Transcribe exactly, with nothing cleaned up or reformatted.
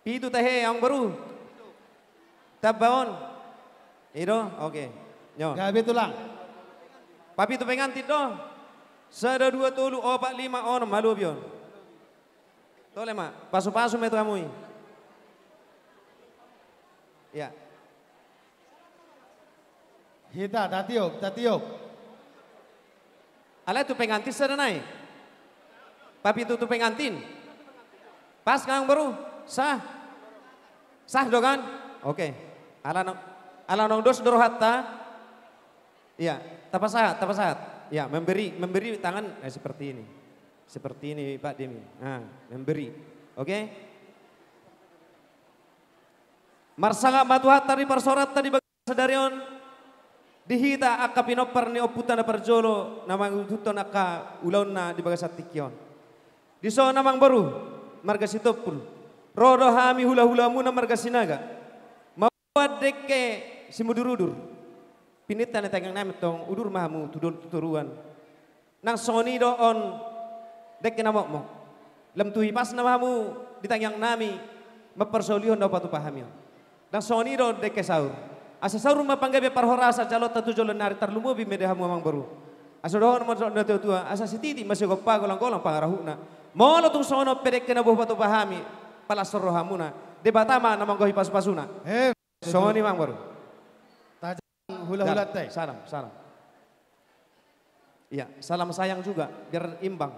Pitu tahe, amang boru. Tamba on. I do? Oke. Nyo. Gabe tulang. Papitu pengantin do. Sada, dua, tolu, opat, lima, onom, malobi on. Tole ma, pasu-pasu ma i tu hamu i. Ya. Hita, tatiop, tatiop. Alai tu pengantin sada nai. Papitu tu pengantin. Pas kan, amang boru? Sah? Sah do kan? Oke. Ala naung, ala naung dos do rohanta. Iya, tapasahat, tapasahat. Ya, memberi, memberi tangan, eh, seperti ini. Seperti ini, Pak Demi. Nah, memberi. Oke? Marsangap ma Tuhanta di parsaoranta di bagasan sadari on, di hita angka pinompar ni ompunta na parjolo, na mangihuthon angka ulaonna di bagasan tingki on. Dison, amang boru, marga Sitompul, ro do hami hula-hulamuna marga Sinaga, mamboan dengke simudur-udur. Pininta ni tangiang nami antong, udur ma hamu tu dolok tu toruan. Nang songon i do on dengke na mokmok. Lam tu hipasna ma hamu di tangiang nami, mamparsaulihon na hupatupa hami on. Nang songon i do on dengke saur. Asa saur ma panggabean parhorasan jaloonta tu joloan ni ari, tarlumobi ma di hamu, amang boru. Asa dohonon ma tu na tua-tua, asa sititi ma sigompa, golang-golang pangarahutna. Molo tung songon on pe dengke na boi hupatupa hami, palas rohamuna. Debata ma na manggohi pasu-pasuna. Em, songon i, amang boru. Tajang hula-hulanta i. Salam, salam. Iya, salam sayang juga, biar imbang.